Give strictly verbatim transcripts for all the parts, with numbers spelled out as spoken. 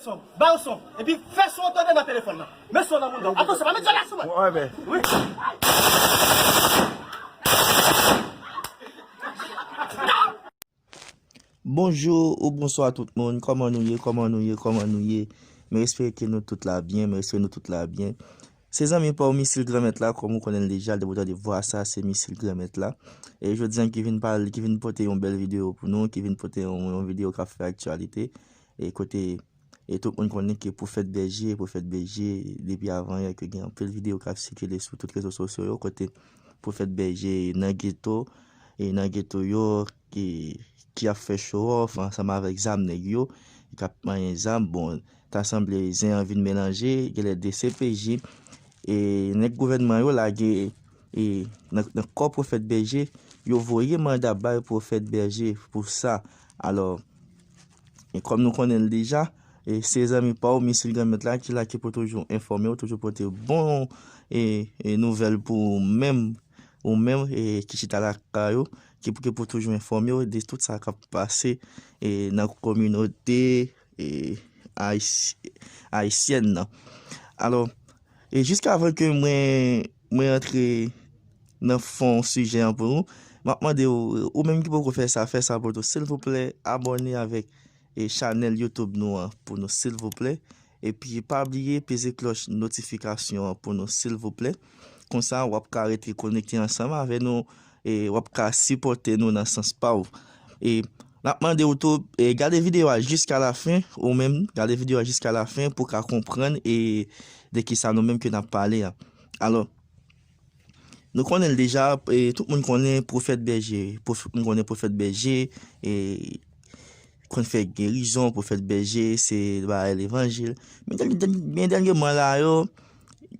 Son, ba yo son, epi fè son tande nan telefòn nan. Men son nan moun nan. Atansyon, pa met zòlè sou mwen. Wi. Bonjou ou bonswa tout moun, kòman nou ye, kòman nou ye, kòman nou ye? Mwen espere ke nou tout la byen, mwen espere nou tout la byen. Se zanmi pa w Misil Granmèt la, kòm ou konnen l deja, depi w tande vwa sa, se Misil Granmèt la. E jodi a ki vin pale, ki vin pote yon bèl videyo pou nou, ki vin pote yon, yon videyo k ap fè aktyalite. E kote e tout moun konnen ke Pwofèt Bèje, Pwofèt Bèje, depi avan yè ke gen anpil videyo k ap sikile sou tout rezo sosyo yo, kote Pwofèt Bèje nan geto, e nan geto yo, ki, ki ap fè show off ansanm avèk zam nèg yo, k ap manyen zam. Bon, ta sanble zen an vin melanje, genlè de C P J, e nèg gouvènman yo lage e nan, nan kò Pwofèt Bèje, yo voye manda bay Pwofèt Bèje pou sa. Alò, e kòm nou konnen l deja, e se zanmi pa w Misil Granmèt la ki la ki pou toujou enfòme w, toujou pote bon e, e nouvèl pou ou menm, ou menm e, ki chita lakay ou, ki pou, ki pou toujou enfòme w de tout sa k ap pase e, nan kominote e, ayis-, ayisyèn nan. Alò, e jiskavan ke mwen, mwen antre nan fon sijè an pou nou, m ap mande w, ou menm ki poko fè sa, fè sa pou nou. Silvouplè, abòne avèk e chanèl YouTube nou an pou nou, silvouplè. Epi pa bliye peze klòch notifikasyon an pou nou, silvouplè. Konsa, w ap ka rete konekte ansanm avè nou e w ap ka sipòte nou nan sans pa w. E n ap mande w tou, e gade videyo a jiska lafen, ou menm, gade videyo a jiska lafen pou w ka konprann e de kisa nou menm ke n ap pale a. Alò, nou konnen l deja, e tout moun konnen Pwofèt Bèje, pwof-, nou konnen Pwofèt Bèje, e konn fè gerizon, Pwofèt Bèje, se bagay levanjil. Men dèny-, dèny-, men dènyèman la yo,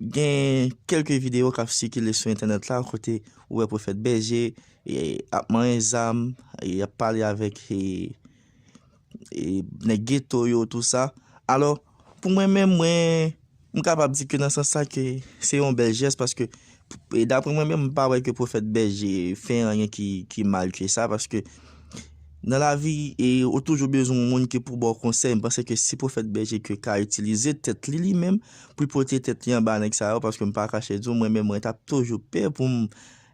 gen kèlke videyo k ap sikile sou entènèt la, kote ou wè Pwofèt Bèje e, ap manyen zam, e, ap pale avèk e, e, nèg geto yo, tou sa. Alò, pou mwen menm, mwen, m kapab di ke nan sans sa ke se yon bèl jès, paske e, daprè mwen menm, m pa wè ke Pwofèt Bèje fè anyen ki, ki mal ke sa, paske nan lavi, e, ou toujou bezwen yon moun ki pou ba w konsèy. M panse ke si Pwofèt Bèje ke ka itilize tèt li, li menm, pou l pote tèt li anba nèg sa yo, paske m pa kache di w, mwen menm, mwen t ap toujou pè pou m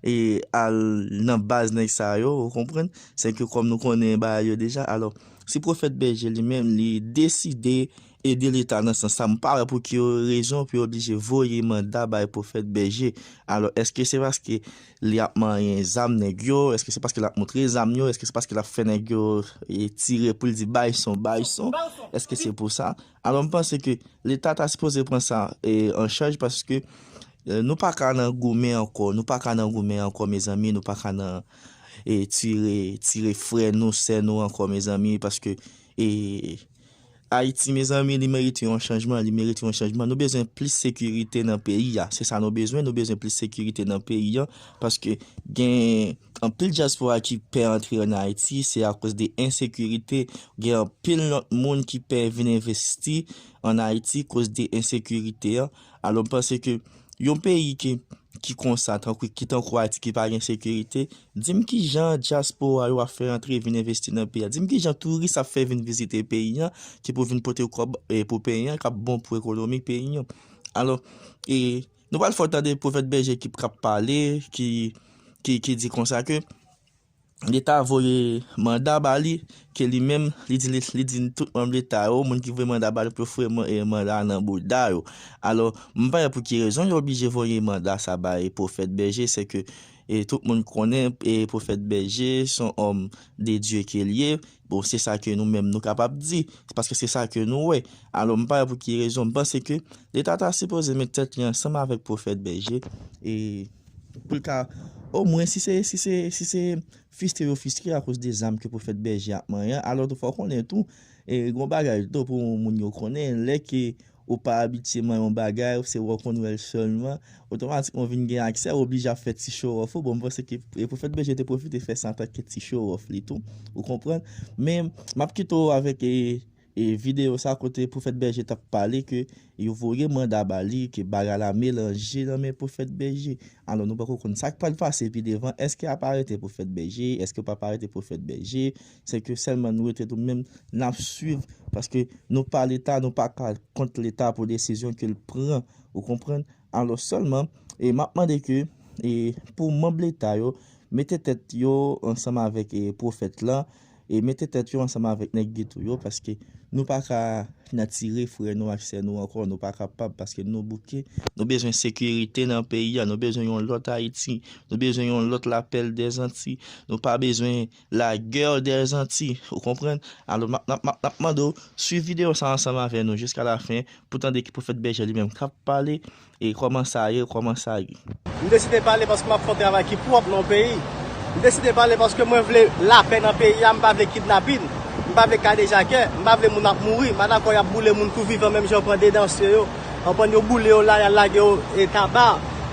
e, al nan baz nèg sa yo, ou konprann? Se ke kòm nou konnen bagay yo deja, alò, si Pwofèt Bèje li menm, li deside ede Leta nan sans sa, m pa wè pou ki rezon pou yo oblije voye manda bay Pwofèt Bèje. Alò, èske se paske li ap manyen zam nèg yo? Èske se paske l ap montre zam yo? Èske se paske l ap fè nèg yo e, tire pou l di bay son, bay son? Èske se pou sa? Alò, m panse ke Leta ta sipoze pran sa e, an chaj, paske e, nou pa ka nan goumen ankò, nou pa ka nan goumen ankò, mezanmi, nou pa ka nan e, tire, tire frè nou, sè nou ankò, mezanmi, paske e, Ayiti, mezanmi, li merite yon chanjman, li merite yon chanjman. Nou bezwen plis sekirite nan peyi a. Se sa nou bezwen, nou bezwen plis sekirite nan peyi a, paske gen anpil dyaspora ki pè antre ann Ayiti, se akoz de ensekirite. Gen anpil lòt moun ki pè vin envesti ann Ayiti koz de ensekirite a. Alò, m panse ke yon peyi ki, ki konsa, tankou, ki tankou Ayiti, ki pa gen sekirite, di m kijan dyaspora yo ap fè antre vin envesti nan peyi a. Di m kijan touris ap fè vin vizite peyi a, ki pou vin pote kòb e, pou peyi a, k ap bon pou ekonomi peyi a. Alò, e, nou pral fè w tande Pwofèt Bèje ki, k ap pale, ki, ki, ki di konsa ke Leta voye manda ba li, ke li menm, li di, li, li di tout manm Leta yo, moun ki voye manda ba li, pou yo foure man-, e, manda a nan bouda yo. Alò, m pa wè pou ki rezon yo oblije voye manda sa bay Pwofèt Bèje, se ke, e, tout moun konnen, e, Pwofèt Bèje, se yon òm de Dye ke l ye. Bon, se sa ke nou menm nou kapab di, se paske se sa ke nou wè. Alò, m pa wè pou ki rezon, m panse ke Leta ta sipoze met tèt li ansanm avèk Pwofèt Bèje, e pou l ka, omwen, si se, si se, si se fistre yo fistre akoz de zam ke Pwofèt Bèje ap manyen, alò tou fò w konnen tou, e gon bagay tou pou moun yo konnen, lè ke ou pa abitye manyen yon bagay, se wè w konn wè l sèlman, otomatikman w vin gen aksè, w oblije ap fè ti show off ou. Bon, m panse ke e Pwofèt Bèje te pwofite fè sa antanke ti show off li tou, ou konprann? Men, m ap kite w avèk e, e videyo sa kote Pwofèt Bèje t ap pale ke yo voye manda ba li, ke bagay la melanje nan men Pwofèt Bèje. Alò, nou poko konn sa k pral pase pi devan. Èske y ap arete Pwofèt Bèje? Èske yo p ap arete Pwofèt Bèje? Se ke sèlman nou rete nou menm, n ap swiv, paske nou pa Leta, nou pa ka kont Leta pou desizyon ke l pran, ou konprann? Alò sèlman, e m ap mande ke, e pou manm Leta yo, mete tèt yo ansanm avèk, e pwofèt la, e mete tèt yo ansanm avèk nèg geto yo, paske nou pa ka natire frè nou ak sè nou ankò, nou pa kapab, paske nou bouke. Nou bezwen sekirite nan peyi a, nou bezwen yon lòt Ayiti, nou bezwen yon lòt lapèl dèzanti, nou pa bezwen la guerre des Antilles, ou konprann? Alò, m ap, m ap, m ap, m ap mande w, swiv videyo sa ansanm avè nou jiska lafen, pou tande ki Pwofèt Bèje li menm k ap pale, e kòman sa ye, kòman sa ye. M deside pale paske m ap fè yon travay ki pwòp nan yon peyi. M deside pale paske mwen vle lapè nan peyi a, m pa vle kidnapin, m pa vle kadejakè, m pa vle moun ap mouri, m pa dakò y ap boule moun tou vivan menm jan yo pran de dansye yo, yo pran yo boule yo la, y al lage yo e taba.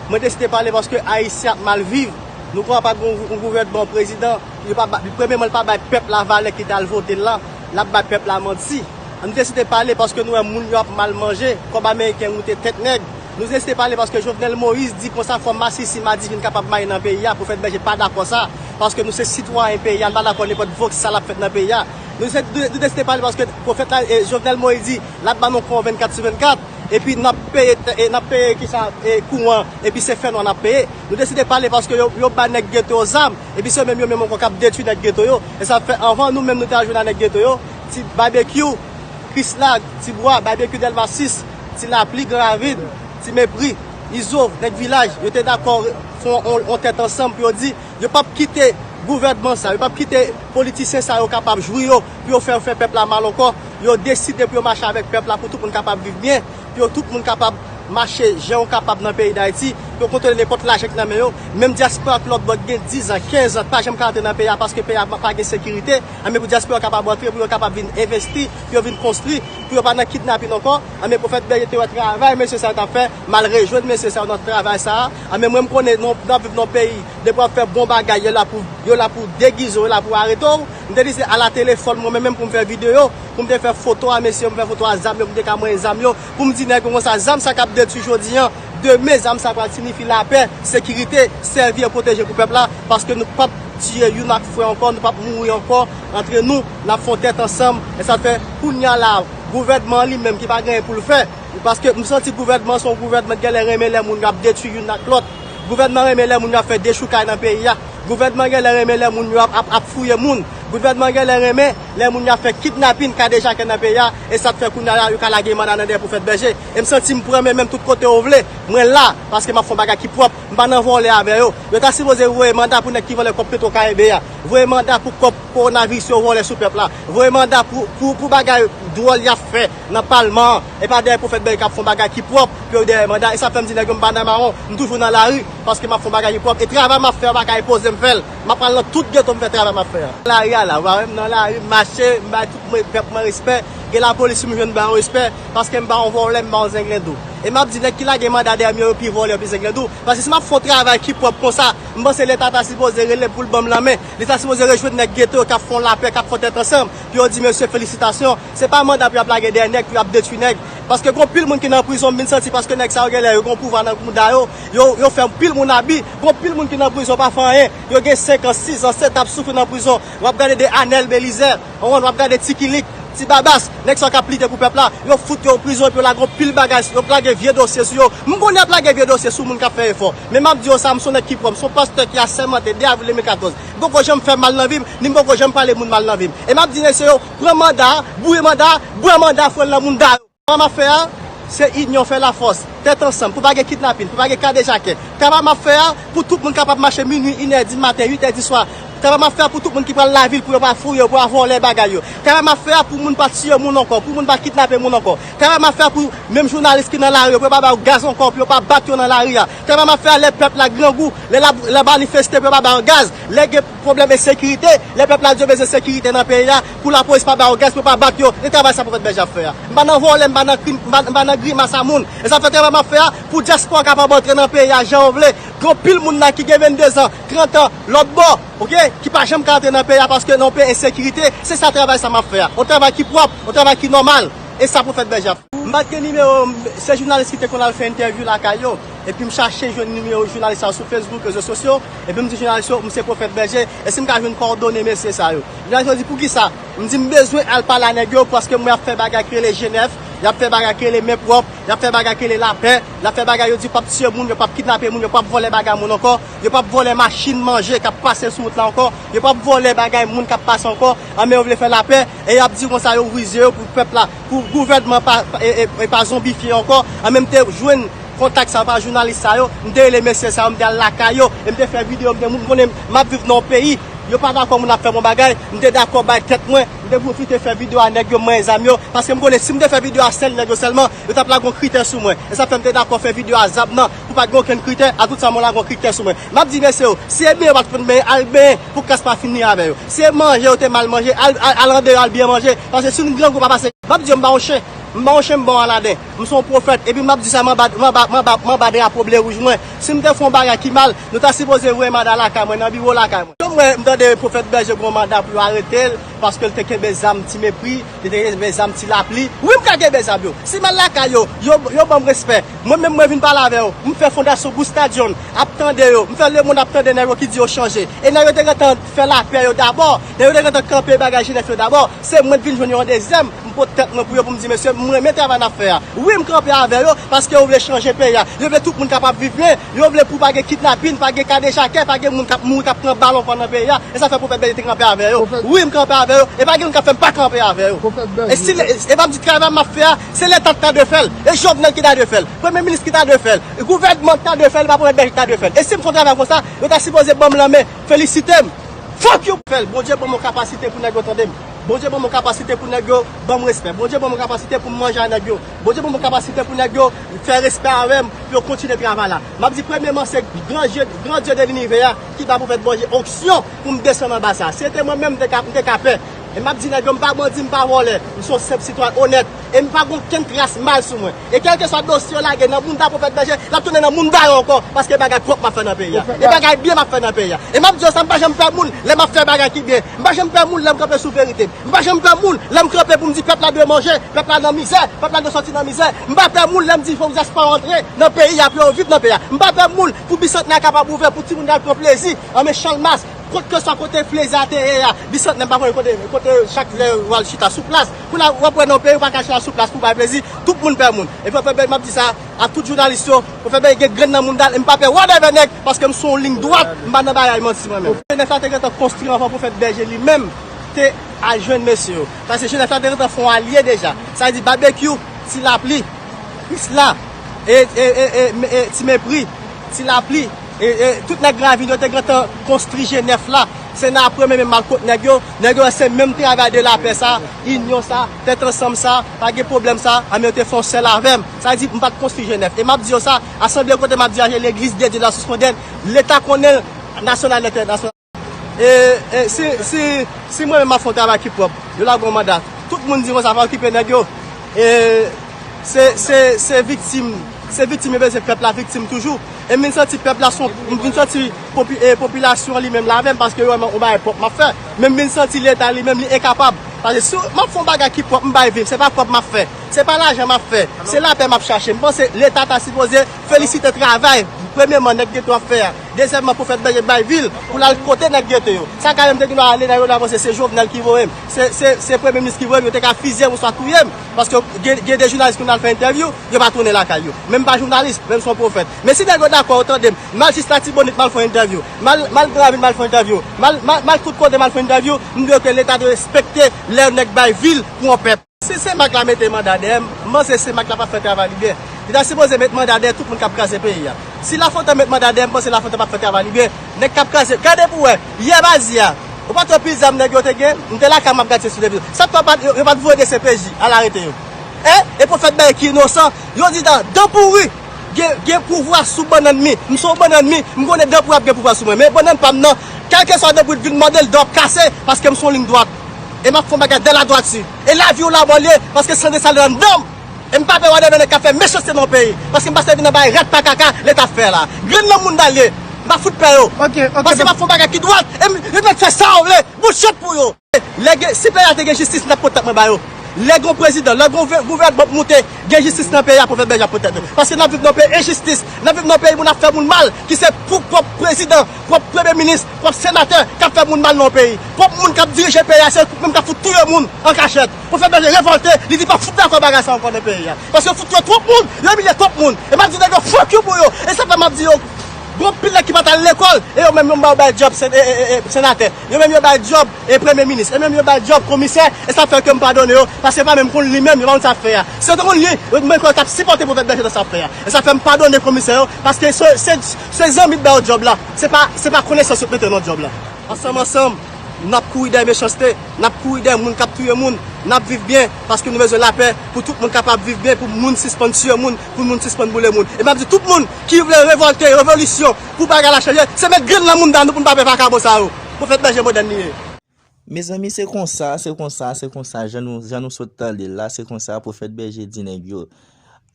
Mwen deside pale paske Ayisyen ap mal viv. Nou kwè pa gen yon gouvènman, yon prezidan, yo pa ba, premyèman, li pa bay pèp la valè ki t al vote l la, l ap bay pèp la manti. Nou deside pale paske nou wè moun yo ap mal manje, kòb ameriken moute tèt nèg. Nou deside pale paske Jovenel Moïse di konsa fò masisi madivin kapab maye nan peyi a, Pwofèt Bèje pa dakò sa, paske nou se sitwayen peyi a, nou pa dakò nenpòt vòksal ap fèt nan peyi a. Nou se, nou, nou deside pale paske pwofèt la, e, Jovenel Moïse di, l ap ban nou kouran vennkat sou vennkat, epi n ap peye, e, n ap peye kisa, e, kouran, epi se fènwa n ap peye. Nou deside pale paske yo, yo ba nèg geto yo zam, epi se yo menm, yo menm ankò k ap detwi nèg geto yo. E sa fè anvan nou menm nou te al jwenn a nèg geto yo, ti Babekyou, Krislag, Ti Bwa, Babekyou Dèlma sis, Ti Lapli, Gran Ravin, Ti Mepri, Izo, nèg vilaj, yo te dakò fè yon, yon tèt ansanm pou yo di, yo p ap kite gouvènman sa, yo p ap kite politisyen sa yo kapab jwi yo, pou yo fè, fè pèp la mal ankò. Yo deside pou yo mache avèk pèp la, pou tout moun kapab viv byen, pou yo tout moun kapab mache jan yo kapab nan peyi Dayiti, pou yo kontwole nenpòt lajan ki nan men yo. Menm dyaspora ki lòt bò ki gen diz an, kenz an, pa janm ka antre nan peyi a paske peyi a pa gen sekirite. Anben pou dyaspora kapab antre, pou yo kapab vin envesti, pou yo vin konstwi, pou yo pa nan kidnapin ankò. Anben Pwofèt Bèje te wè travay mesye sa yo t ap fè, m al rejwenn mesye sa yo nan travay sa a. Anben mwen m konnen nou, n ap viv nan yon peyi, depi w ap fè bon bagay, yo la pou, yo la pou degize w, yo la pou arete w. M te deside al a telefòn mwen menm pou m fè videyo, pou m te fè foto a mesye yo, m fè foto a zam yo, pou m te ka manyen zam yo, pou m di nèg yo konsa, zam sa k ap detwi jodi an, demen zam sa pral siyifi lapè, sekirite, sèvi e pwoteje pou pèp la, paske nou p ap tiye youn ak frè ankò, nou p ap mouri ankò antre nou, n ap fè yon tèt ansanm, e sa fè kounye a la, gouvènman an li menm ki pa gen anyen pou l fè, paske m santi gouvènman se yon gouvènman ki genlè renmen lè moun yo ap detwi youn ak lòt. Gouvènman renmen lè moun yo ap fè dechoukay nan peyi a. Gouvènman genlè renmen lè moun yo ap, ap, ap fouye moun. Gouvènman genlè renmen lè moun yo ap fè kidnapin, kadejake nan peyi a. E sa k fè kounye a la, yo ka lage manda nan dèyè Pwofèt Bèje. E m santi m pran men menm tout kote yo vle. Mwen la, paske m ap fè yon bagay ki pwòp. M pa nan vòlè avè yo. Yo ta sipoze voye manda pou nèg ki vòlè kòb Petro Karibé a. Voye manda pou kòb kowonaviris yo vòlè sou pèp la. Voye manda pou, pou, pou bagay dwòl y ap fè nan palman an. E pa dèyè Pwofèt Bèje k ap fè yon bagay ki pwòp, pou yo dèyè manda. E sa fè m di nèg yo m pa nan mawon, m toujou nan lari, paske m ap fè yon bagay ki pwòp. E travay m ap fè a, m pa ka repoze m fè l. M ap pral nan tout geto m fè travay m ap fè a. Lari a la, ou pa wè m nan lari, m mache, m bay tout mwen, pèp mwen respè. Gen lapolis m jwenn ba yo respè, paske m pa yon vòlè, m pa yon zenglendo. E m ap di nèg ki lage manda dèyè m yo, yo pi vòlè, yo pi zenglendo. Paske si m ap fè yon travay ki pwòp konsa, m panse Leta ta sipoze rele pou l ban m lanmen. Li ta sipoze rejwenn nèg geto yo k ap fè yon lapè, k ap fè yon tèt ansanm, pou yo di mesye felisitasyon. Se pa manda pou y ap lage dèyè nèg, pou y ap detwi nèg. Paske gon pil moun ki nan prizon, m vin santi paske nèg sa yo genlè yo gon pouvwa nan mouda yo, yo, yo fè pil moun abi. Gon pil moun ki nan prizon pa fè anyen. Yo gen senk an, sis an, sèt an ap soufri nan prizon. W ap gade de Anèl Belizè, w ap gade Ti Kilik, Ti Babas, nèg sa yo k ap lite pou pèp la, yo fout yo prizon epi yo lage yon pil bagay, yo lage vye dosye sou yo. M konnen y ap lage vye dosye sou moun k ap fè efò. Men m ap di yo sa, m se yon nèg ki pwòp, m se yon pastè ki asèmante de avril de mil katòz. M poko janm fè mal nan vi m, ni m poko janm pale moun mal nan vi m. E m ap di mesye yo, pran manda a, boure manda a, bwè manda a, foure l nan mouda yo. Travay m ap fè a, se inyon fè lafòs, tèt ansanm, pou pa gen kidnapin, pou pa gen kadejakè. Travay m ap fè a, pou tout moun kapab mache minwi, inè di maten, uitè di swa. Travay m ap fè a pou tout moun ki pral lavil, pou yo pa fouye, pou yo pa vòlè bagay yo. Travay m ap fè a pou moun pa tiye moun ankò, pou moun pa kidnape moun ankò. Travay m ap fè a pou menm jounalis ki nan lari yo, pou yo pa ba yo gaz ankò, pou yo pa bat yo nan lari a. Travay m ap fè a lè pèp la grangou, lè l ap, lè l ap manifeste, pou yo pa ba yo gaz. Lè gen pwoblèm ensekirite, lè pèp la di yo bezwen sekirite nan peyi a, pou lapolis pa ba yo gaz, pou yo pa bat yo. E travay sa Pwofèt Bèje ap fè a. M pa nan vòlè, m pa nan krim, m pa, m pa nan grimas a moun. E sa fè travay m ap fè a, pou dyaspora kapab antre nan peyi a jan yo vle. Gon pil moun la ki gen venndezan, trant an, lòt bò, oke, ki pa janm ka antre nan peyi a paske nan yon peyi ensekirite, se sa travay sa m ap fè a. Yon travay ki pwòp, yon travay ki nòmal. E sa Pwofèt Bèje ap fè. M pa t gen nimewo, se jounalis ki te konn al fè entèvyou lakay yo. Epi m chache jwenn nimewo jounalis sa sou Facebook, rezo sosyo. Epi m di jounalis yo, m se Pwofèt Bèje. E si m ka jwenn kòdone mesye sa yo? Jounalis yo di, poukisa? M di, m bezwen al pale a nèg yo paske m wè y ap fè bagay ki rele G nèf, y ap fè bagay ki rele men pwòp, y ap fè bagay ki rele lapè, y ap fè bagay yo di yo p ap tiye moun, yo p ap kidnape moun, yo p ap vòlè bagay moun ankò, yo p ap vòlè machin manje k ap pase sou wout la ankò, yo p ap vòlè bagay moun k ap pase ankò. Anben yo vle fè lapè e y ap di konsa yo wize yo pou pèp la, pou gouvènman pa, pa, e, e, e pa zonbifye ankò. Anben m te jwenn kontak sa yo pa jounalis sa yo, m te rele mesye sa yo, m te al lakay yo, e m te fè videyo, m te moun konnen m ap viv nan yon peyi, yo pa dakò moun ap fè bon bagay, m te dakò bay tèt mwen, m te pwofite fè videyo a nèg yo, m manyen zam yo, paske m konnen si m te fè videyo a sèl nèg yo sèlman, yo t ap lage yon kritè sou mwen. E sa fè m te dakò fè videyo a zam nan, pou pa t gen okenn kritè, a tout sa mwen lage yon kritè sou mwen. M ap di mesye yo, si e benyen yo pa t konn benyen, al benyen, pou kras pa fini avè yo. Si e manje yo te mal manje, al, al, al andeyò, al byen manje, paske si nou grangou pa pase, m ap di yo m pa yon chen. M pa yon chen, m pa yon Aladen. M se yon pwofèt. Epi m ap di sa, m anba, m anba, m anba, m anba drapo ble wouj mwen. Si m te fè yon bagay ki mal, nou ta sipoze voye manda lakay mwen, nan biwo lakay mwen. Yo m wè, m tande Pwofèt Bèje gen yon manda pou yo arete l, paske l te kenbe zam Ti Mepri, li te kenbe zam Ti Lapli. Wi, m ka kenbe zam yo. Si m al lakay yo, yo, yo ban m respè. Mwen menm, mwen vin pale avè yo. M fè fondasyon Gusta John ap tande yo. M fè lemonn ap tande nèg yo ki di yo chanje. E nèg yo te gentan fè lapè yo dabò. Nèg yo te gentan kanpe bagay G nèf yo dabò. Se mwen k vin jwenn yo an dezyèm. M pote tèt mwen pou yo pou m di, mesye, m renmen travay n ap fè a. Wi, m kanpe avè yo, paske yo vle chanje peyi a. Yo vle tout moun kapab viv byen. Yo vle pou pa gen kidnapin, pa gen kadejakè, pa gen moun k ap mouri, k ap pran bal ankò nan peyi a. E sa fè Pwofèt Bèje te kanpe avè yo. Wi, m kanpe avè yo. E pa gen moun k ap fè m pa kanpe avè yo. E si, e pa m di travay m ap fè a, se Leta ki ta dwe fè l. E Jovenel ki ta dwe fè l. Premye minis ki ta dwe fè l. E gouvènman ki ta dwe fè l, e pa Pwofèt Bèje ki ta dwe fè l. E si m fè yon travay konsa, yo ta sipoze ban m lanmen, felisite m. Fuck you! Fè l. Bondye ban m yon kapasite pou nèg yo tande m. Bondye ban m yon kapasite pou nèg yo ban m respè. Bondye ban m yon kapasite pou m manje a nèg yo. Bondye ban m yon kapasite pou nèg yo fè respè avè m, pou yo kontinye travay la. M ap di premyeman, se gran Dye, gran Dye de linivè a ki ba Pwofèt Bèje onksyon pou m desann anba sa. Si se te mwen menm, m te ka, m te ka pè. E m ap di nèg yo, m pa bandi, m pa vòlè. M se yon senp sitwayen onèt. E m pa gen okenn tras mal sou mwen. E kèlkeswa dosye yo lage nan mounda Pwofèt Bèje, l ap tounen nan mounda yo ankò, paske bagay pwòp m ap fè nan peyi a. E bagay byen m ap fè nan peyi a. E m ap di yo sa, m pa janm pè moun lè m ap fè bagay ki byen. M pa janm pè moun lè m kanpe sou verite. M pa janm pè moun lè m kanpe pou m di pèp la dwe manje, pèp la nan mizè, pèp la dwe sòti nan mizè. M pa pè moun lè m di fòk dyaspora antre nan peyi a pou yo viv nan peyi a. M pa pè moun pou Bisantnè a kapab ouvè, pou timoun yo al pran plezi. Anben Chalmas, kote ke swa kote plezi a te ye a, Bisantnè m pa konnen kote, kote chak lè yo al chita sou plas. Kounye a w ap wè nan peyi ou pa ka chita sou plas pou bay plezi, tout moun pè moun. Epi Pwofèt Bèje, m ap di sa a tout jounalis yo, Pwofèt Bèje gen grenn nan mounda l, e m pa pè whatever nèg, paske m sou yon liy dwat, m pa nan bagay manti mwen menm. G nèf la te gentan konstwi anvan Pwofèt Bèje li menm te al jwenn mesye yo. Paske G nèf la te gentan fè yon alye deja. Sa vle di Babekyou, Ti Lapli, Krisla, e, e, e, e, e, Ti Mepri, Ti Lapli, e, e, tout nèg Gravin yo te gentan konstwi G nèf la. Se nan apre menm m al kot nèg yo. Nèg yo wè se menm travay de lapè sa, inyon sa, tèt ansanm sa, pa gen pwoblèm sa, anben yo te fè yon sèl avè m. Sa vle di m pa t konstwi G nèf. E m ap di yo sa, asanble kote m ap dirijan, Legliz de Dye de la Source Mondaine, Leta konnen l, nasyonal entènasyonal. E, e si, si, si mwen menm m ap fè yon travay ki pwòp, yo lage yon manda. Tout moun di konsa, pa okipe nèg yo. E se, se, se viktim, se viktim yo bezwen, pèp la viktim toujou. E m vin santi pèp la son, m vin santi popi-, e, popilasyon an li menm la avè m, paske yo wè m yon bagay pwòp m ap fè. Men m vin santi Leta li menm li enkapab. Paske si m ap fè yon bagay ki pwòp, m bay vi m, se pa pwòp m ap fè. Se pa lajan m ap fè. Se lapè m ap chache. M panse Leta ta sipoze felisite travay, premyeman, nèg geto ap fè a. Dezyèmman, Pwofèt Bèje bay vi l pou l al kote nèg geto yo. Sa ka menm te gen dwa ale nan yo la, panse se Jovenel ki voye m, se, se, se premye minis ki voye m, yo te ka fizye m oswa touye m. Paske gen, gen de jounalis ki konn al fè entèvyou, yo pa tounen lakay yo. Men m pa jounalis, men m se yon pwofèt. Men si nèg yo dakò, yo tande m, m al jis Latibonit, m al fè yon entèvyou. M al, m al Gran Ravin, m al fè yon entèvyou. M al, m al, m al tout kote, m al fè yon entèvyou. M dwe ke Leta dwe respekte lè nèg bay vi l pou yon pèp. Si Senmak la mete manda dèyè m, m panse Senmak la p ap fè travay li byen. Li ta sipoze met manda dèyè tout moun k ap kraze peyi a. Si Lafontan met manda dèyè m, m panse Lafontan p ap fè travay li byen. Nèg k ap kraze, gade pou w wè, yè maten an, ou pa t wè pil zam nèg yo te gen? M te lakay m ap gade se sou televizyon. Sa k fè yo pa t, yo pa t voye D C P J al arete yo? Hein? E Pwofèt Bèje ki inosan, yo di dan, dan pouri gen, gen pouvwa sou bannann mi. M se yon bannann mi, m konnen dan pouri ap gen pouvwa sou mwen. Men bannann pa m nan, kèlkeswa dan pouri t vin mòde l, dan w ap kase, paske m se yon liy dwat. E m ap fè yon bagay dans la droiture. E lavi w la mwen l ye, paske san de sale anndan m. E m pa pè Wadèbè nèg k ap fè mechanste nan peyi. Paske m pa sèvi nan bay rat pa kaka Leta ap fè la. Grenn nan moun dal ye. M pa fout pè yo. Ok, ok. Paske m ap fè yon bagay ki dwat. E m, yo mèt fè sa yo vle. Bouchèt pou yo. Lè gen, si peyi a te gen jistis, n ap pot tèt mwen ba yo. Lè gen yon prezidan, lè gen yon gouvènman ap moute, gen jistis nan peyi a, Pwofèt Bèje ap pot tèt nou. Paske n ap viv nan yon peyi enjistis. N ap viv nan yon peyi moun ap fè moun mal, ki se pou pwòp prezidan, pwòp premye minis, pwòp senatè k ap fè moun mal nan yon peyi. Pwòp moun k ap dirije peyi a, se menm k ap fout touye moun an kachèt. Pwofèt Bèje revòlte, li di pa fout dakò bagay sa ankò nan peyi a. Paske yo fout touye twòp moun, yo imilye twòp moun. E m ap di nèg yo fuck you pou yo. E sa fè m ap di yo, gen anpil nèg ki pa t al lekòl, e yo menm yo ba yo bay djòb sen-, e, e, e, e, senatè. Yo menm yo bay djòb e premye minis. E menm yo bay djòb komisè, e sa fè ke m padone yo, paske yo pa menm konn li menm, yo pa konn sa ap fè a. Si yo te konn li, yo menm yo t ap sipòte Pwofèt Bèje nan sa ap fè a. E sa fè m padone komisè yo, paske se, se, se zanmi t ba yo djòb la. Se pa, se pa konesans yo t mete nan djòb la. Ansanm, ansanm, n ap kouri dèyè mechanste, n ap kouri dèyè moun k ap touye moun, n ap viv byen, paske nou bezwen lapè pou tout moun kapab viv byen, pou moun sispann tiye moun, pou moun sispann boule moun. E m ap di tout moun ki vle revòlte, revolisyon, pou bagay la chanje, se met grenn nan mounda nou pou n pa pè vakabon sa yo. Pwofèt Bèje modèn li ye. Mezanmi, se konsa, se konsa, se konsa, jan nou, jan nou sot tande l la, se konsa Pwofèt Bèje di nèg yo,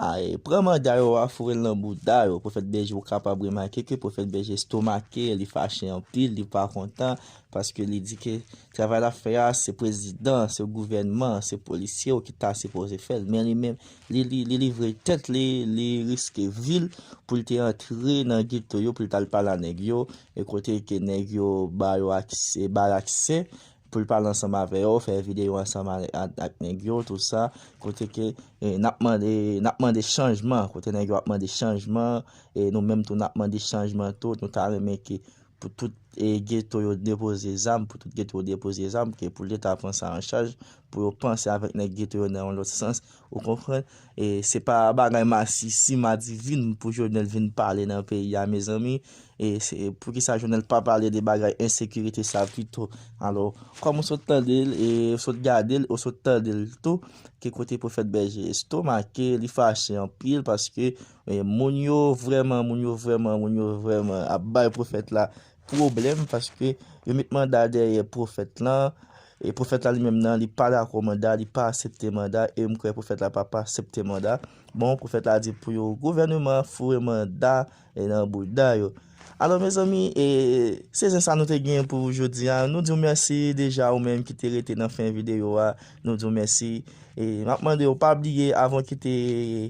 ay, pran manda yo a, foure l nan bouda yo. Pwofèt Bèje, ou kapab remake ke Pwofèt Bèje estomake, li fache anpil, li pa kontan, paske li di ke travay l ap fè a, se prezidan, se gouvènman, se polisye yo ki ta sipoze fè l. Men li menm, li, li, li livre tèt li, li riske vi l pou l te antre nan geto yo, pou l t al pale a nèg yo, e kote ke nèg yo ba yo akse, ba l akse pou l pale ansanm avè yo, fè videyo ansanm a, a, ak nèg yo, tou sa, kote ke, e, n ap mande, n ap mande chanjman, kote nèg yo ap mande chanjman, e nou menm tou n ap mande chanjman tou, nou ta renmen ke pou tout, e, geto yo depoze zam, pou tout geto yo depoze zam, ke pou Leta pran sa an chaj, pou yo panse avèk nèg geto yo nan yon lòt sans, ou konprann? E se pa bagay masisi, madivin pou Jovenel vin pale nan peyi a, mezanmi. E se, poukisa Jovenel pa pale de bagay ensekirite sa pito? Alò, kòm ou sot tande l, e ou sot gade l, ou sot tande l tou, ke kote Pwofèt Bèje estomake, li fache anpil, paske, e, moun yo vrèman, moun yo vrèman, moun yo vrèman ap bay pwofèt la pwoblèm, paske yo met manda dèyè pwofèt lan, e pwofèt la li menm nan, li pa dakò manda, li pa aksepte manda, e m kwè pwofèt la pa, pa aksepte manda. Bon, pwofèt la di pou yo, gouvènman an foure manda, e, nan bouda yo. Alò, mezanmi, e, se zen sa nou te gen pou jodi a. Nou di w mèsi deja, ou menm ki te rete nan fen videyo a. Nou di w mèsi. E, m ap mande w, pa bliye, avan w kite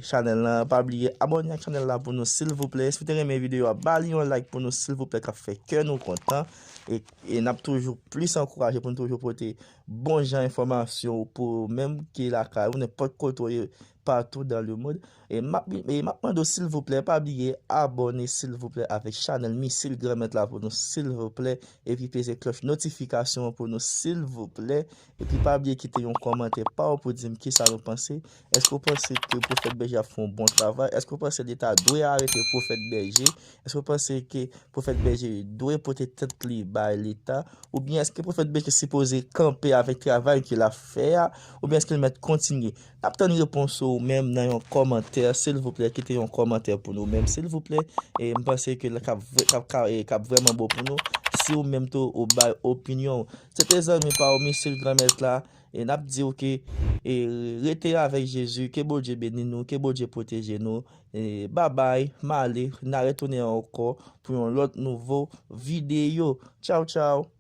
chanèl lan, pa bliye abòne ak chanèl la pou nou, silvouplè. Si w te renmen videyo a, ba li yon like pou nou, silvouplè, k ap fè kè nou kontan. E, e n ap toujou plis ankouraje pou nou toujou pote bon jan enfòmasyon pou ou menm ki lakay ou, nenpòt kote w ye, patou dans le monde. E m ap, e m ap mande w, silvouplè, pa bliye abòne, silvouplè, avèk chanèl Misil Granmèt la pou nou, silvouplè. Epi peze klòch notifikasyon an pou nou, silvouplè. Epi pa bliye kite yon kòmantè pa w pou di m kisa nou panse. Èske w panse ke Pwofèt Bèje ap fè yon bon travay? Èske w panse Leta dwe arete Pwofèt Bèje? Èske w panse ke Pwofèt Bèje dwe pote tèt li bay Leta? Oubyen èske Pwofèt Bèje sipoze kanpe avèk travay ke l ap fè a? Oubyen èske l mèt kontinye? N ap tann repons ou menm nan yon kòmantè, silvouplè, kite yon kòmantè pou nou menm, silvouplè. E m panse ke l k ap, k ap, k ap, e, k ap vrèman bon pou nou, si ou menm tou ou bay opinyon w. Se te zanmi pa w, Misil Granmèt la, e n ap di w ke, e, rete avèk Jezi, ke Bondye beni nou, ke Bondye pwoteje nou. E, babay, m ale, n a retounen ankò pou yon lòt nouvo videyo. Tchaw, tchaw.